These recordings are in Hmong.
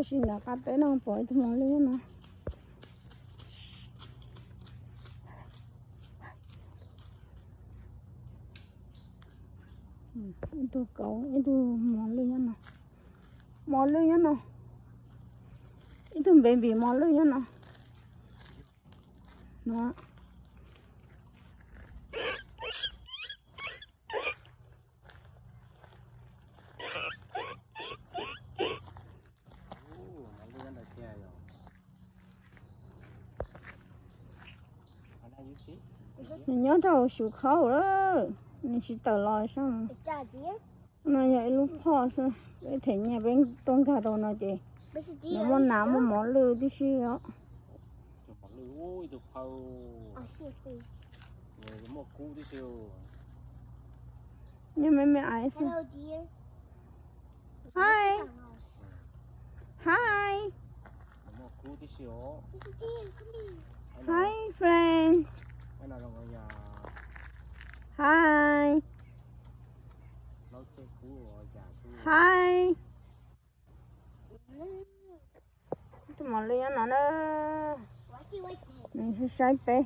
Tab sis nram qab teb no pom ib tug mos lwj nyob no. Ib tug kauv, ib tug mos lwj nyob no. Mos lwj nyob no. Ib tug baby mos lwj nyob no. No. Nws nyob rau hauv xyuv qhaub lawm, nws tsis tawm los sab. No yog ib lub phoj xwb, peb them nyiaj peb tuaj nkag rau no ces nws muaj nas muaj mov lwj tib si os. Nyob me me aiv xwb. Hi. Hi. Hi, friends. Hi. Hi. Tus mos lwj nyob no na. Nws saib saib peb.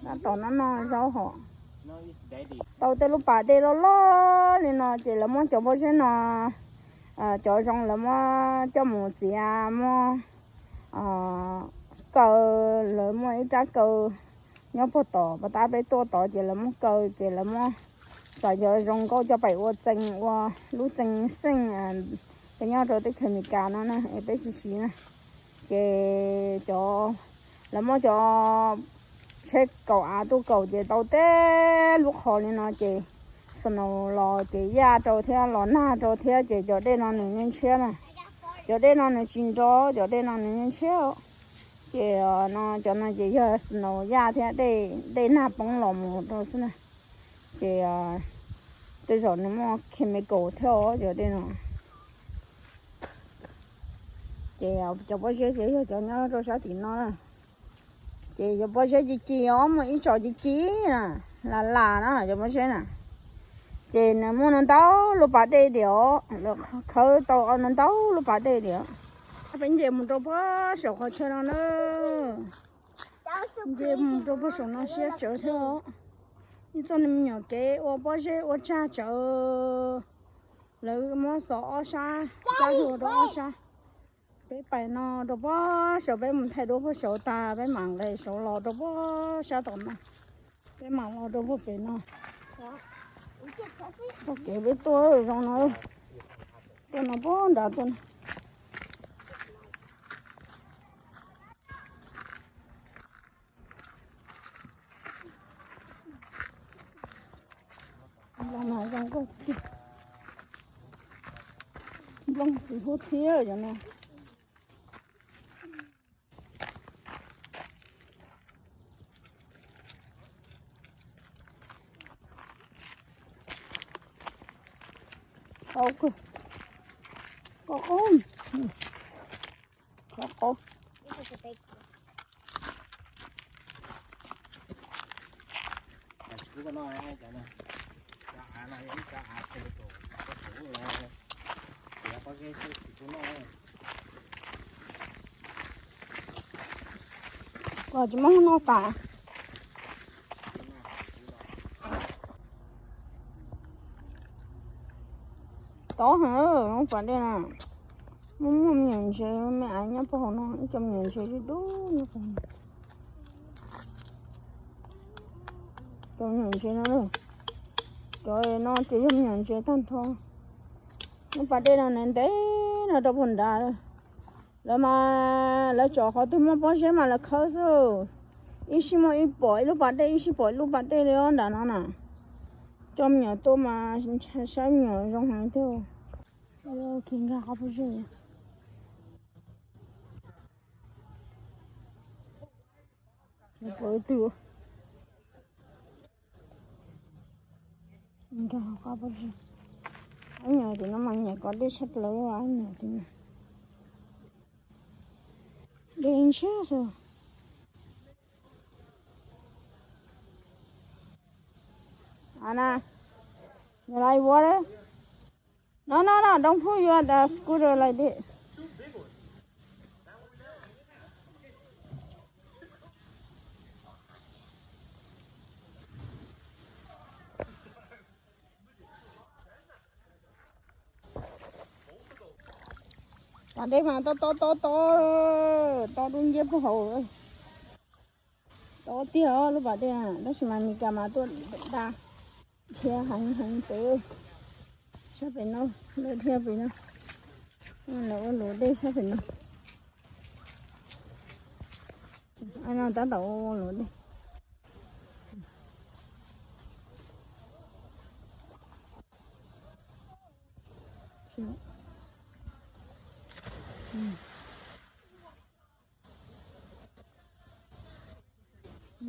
Tab tom noj noj zaub hos. Tau tej lub pas dej loj loj li no ces lawv muab cov pob zeb no, cov zoo lawv muab coj mus txiav, muab kaw, lawv muaj ib rab kaw nyob puag tod, pas tab peb tuaj tod ces lawv muab kaw ces lawv muab xav cov zoo nkauj coj pem ua txee, ua lub txee xeej, peb nyob rau teb chaws Amelikas no na es peb tsis siv na. Ces cov, lawv muab cov tsheb kaum av tuaj kaum ces tau tej lub qhov li no ces snow los ces yaj rau thiab los nag rau thiab ces cov dej no nws ntshiab na. Cov dej no nws tsis nrov, cov dej no nws ntshiab. Ces no cov no ces yog snow yaj thiab dej, dej nag poob los mus rau xwb na. Ces tej zaum nws muaj chemical thiab os cov dej no. Ces cov pob zeb ces yog cov nyob rau sab tim no na. Ces cov pob zeb ci ci os, muaj ib tsom ci ci na, las las na cov pob zeb na. Ces nws muaj ntau ntau lub pas dej tiag os, lawv khawb tau ntau ntau lub pas dej tiag. Peb nce mus rau puag saum qhov chaw no na. Nce mus rau puag saum no siab tsawv thiab os. Ib txoj me nyuam kev ua pob zeb ua tsag tsawv. Lawv muab xov ob sab, cab lug rau ob sab. Peb pais no rau puag saud, peb mus thaij duab puag saud tag peb mam nqes saud los rau puag sab tom no. Peb mam los rau puag pem no. Txoj kev peb tuaj zoo no, tuaj no puag nrad tuaj no. Nplooj no zoo nkauj tiag. Nplooj txiv huab txhiab cov no. Qau kawg, qau qaub, qau qaub. Koj tsis muab noj tas. Tob heev lub pas dej no. Muaj muaj me nyuam ntses me aiv nyob puag hauv no, ib co me nyuam ntses dub dub nyob puag hauv. Cov me nyuam ntses no, cov no ces yog me nyuam ntses tag nrho. Lub pas dej no ntev ntev no rau puag nrad. Lawv mas lawv tsom qhov twg muaj pob zeb mas lawv khawb xwb. Ib sij muaj ib pom ib lub pas dej, ib sij pom ib lub pas dej li os nram no na. Coj me nyuam tuaj mas saib me nyuam zoo heev tiag. Nkag qab pob zeb. Pom ib tug nkag qab pob zeb. Ab nyuam tim no mas nyiam kov dej tshaj plaws, ab nyuam tim no. Dej ntshiab xwb. Anna, you like water? No, no, no, don't pull your, uh, scooter like this. Pas dej mas tob tob tob tob, tob dub nciab puag hauv. Tob tiag os lub pas dej, tab sis mas Meskas mas tuaj da dhia heev heev pem, sab pem no, lawv dhia pem no, lawv ua luam dej sab pem no. Ai no tab tom ua luam dej.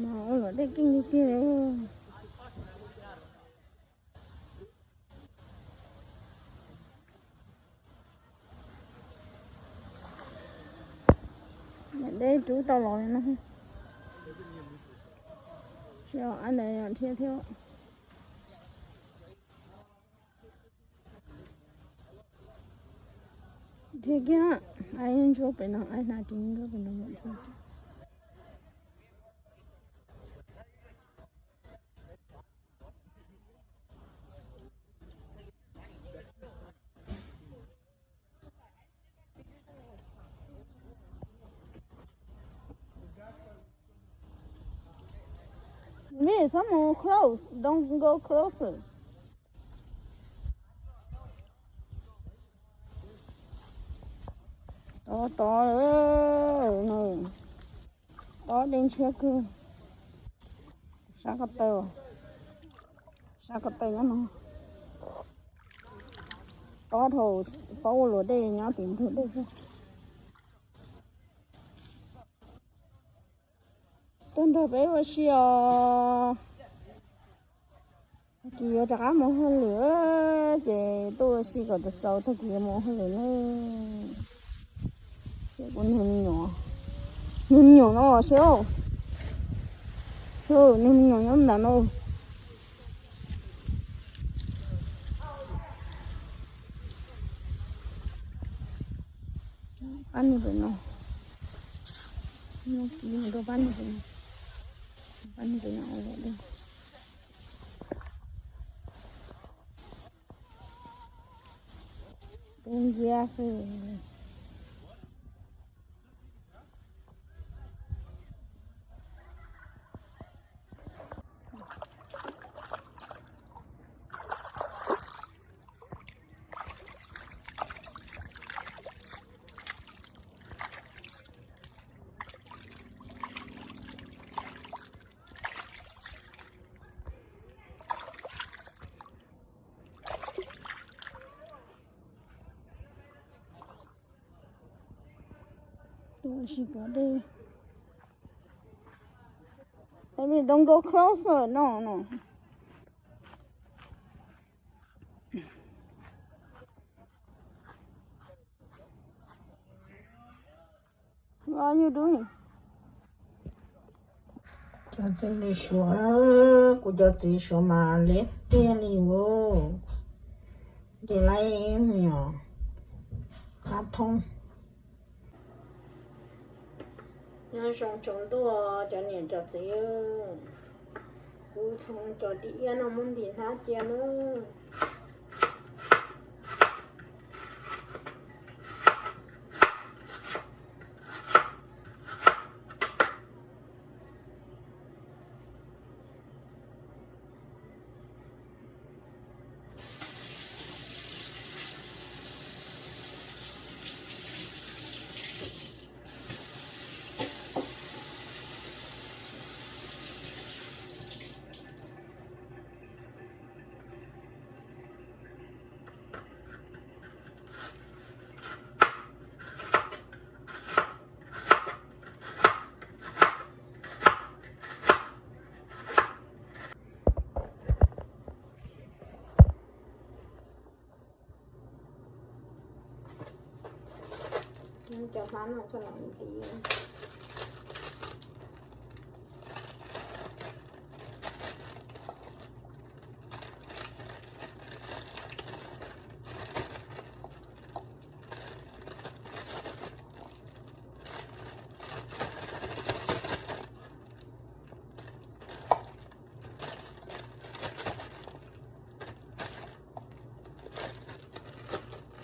Mas ua luam dej keej tiag tiag. Dej rub tau los li no. Thiab thiab. Dhia kiag, ai ntsuab pem no, ai hnav ris ntsuab pem no. Me, someone close, don't go closer. Tod tod, tob dej ntshiab kawg. Sab ko taw, sab ko taw nyob no. Tob dhau, paub ua luam dej nyob tim ntug dej xwb. Tuaj nrog peb ua si os. Tag kis yuav rov qab mus hauj lwm ces tuaj ua si kom txaus txaus tag kis yuav mus hauj lwm na. Kuv nug me nyuam, nug me nyuam no seb, nug me nyuam nyob ntawm no. Pab nug pem no, nug kiv mus rau pab nug pem no, pab nug pem no ua luam dej. Peb ncia xwb. Tuaj ua si pov dej. Baby, don't go closer. No, no. What are you doing? Cov txiv lws suav, kuv cov txiv suav mas liab tiag li os. Nce laib me nyuam qab thoob. Nyob zoo tsaus ntuj cov niam cov txiv, kuv txhoov cov diav no muab ntim hnab cia nawb. Cov hlab no txog los nti.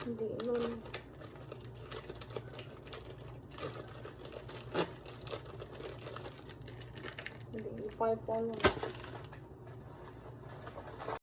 Ntim lub, ntim ib pob ib pob lub.